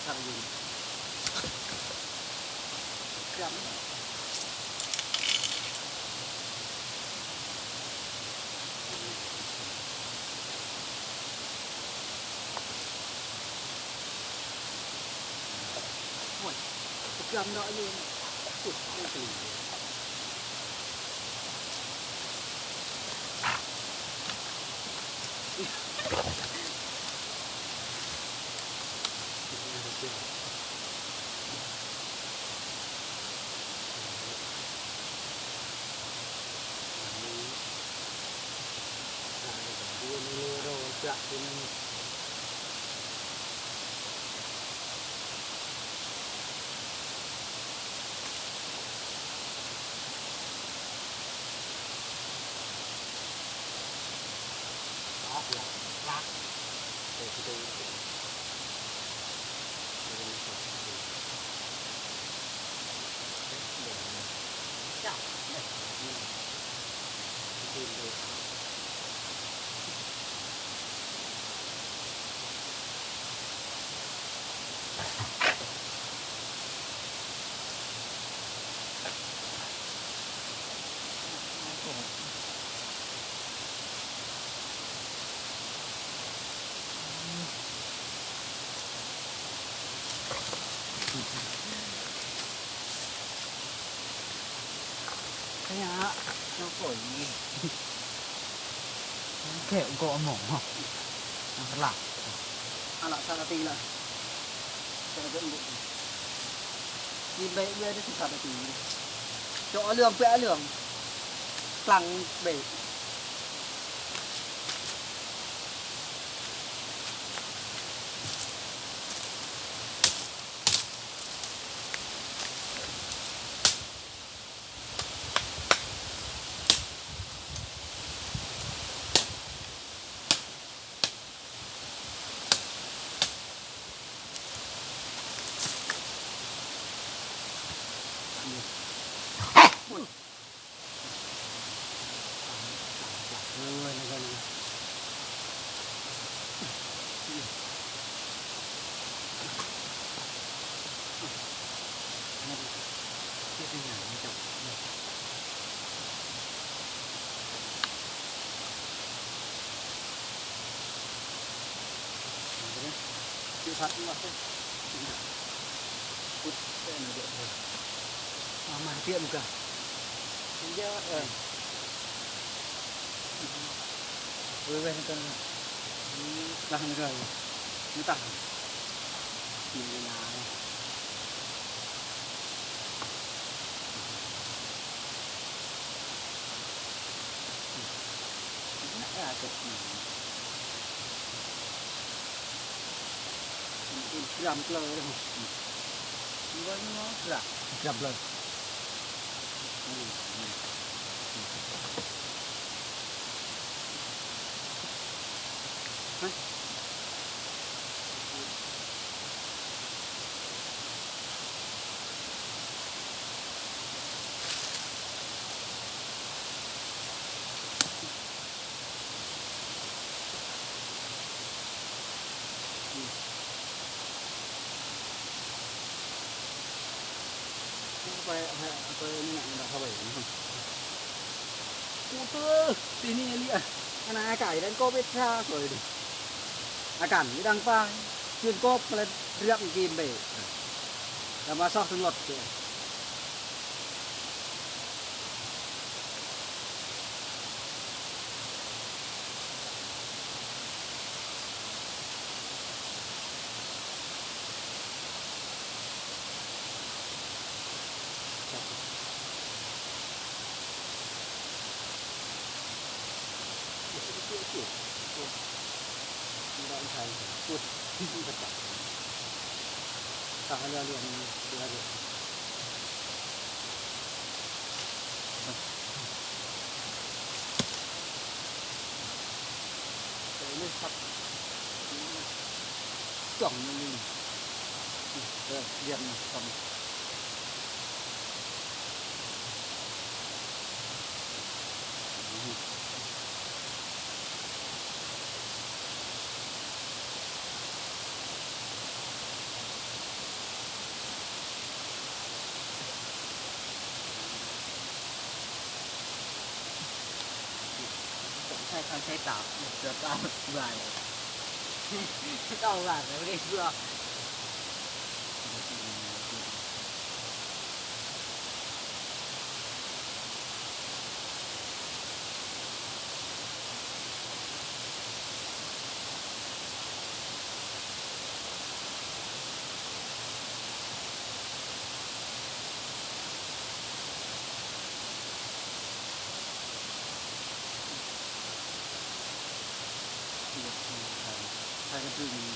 ຄັກຢູ່ ໂອ້ຍ ກຳດອກນີ້ ພຸດ ຂະຫຍະ ເຈົ້າກໍ ແກະກໍເອົາໝໍ ອັນຕະລາຍ ອັນລະສາມນາທີລະ ແກະເບິ່ງດູ ກິນໄປເລື້ອຍໄດ້ສິບສາມນາທີ ເຈາະເຫຼືອງ ແປະເຫຼືອງ ຕັ້ງເບ. ມາມາເຕຍມາກະ ເອີ ເວີຍເວີຍ ນີ້ ລະຫັນເລີຍ ນີ້ຕາ ກິນເວລາ ກຳເລີຍ ກຳເລີຍ. ໄປ ໄປ ໄປນີ້ນະ ເຂົ້າໄປ ກູເຕີ ຕີນີ້ອີ່ຫຼີ ອັນນັ້ນອາການນັ້ນກໍເປັນຊາກເລີຍ ອາການນີ້ດັງປາຍ ຈື່ນກໍເປັນເລື່ອງເກມເບ ແລ້ວມາຊອກເທິງລົດເດ. ຈ່ອງມັນນີ້ ເອີ ລຽບມັນ ອືມ. ໃຊ້ຕາມ ເກືອບຕາມບາດເລີຍ ເກົ້າບາດແລ້ວບໍ່ໄດ້ເຊື່ອ. ໃສ່ກະຕຶ້ງນີ້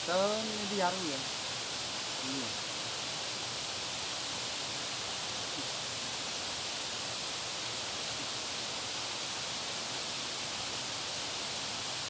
ເຕີນໃນທີ່ຢາກເລີຍ.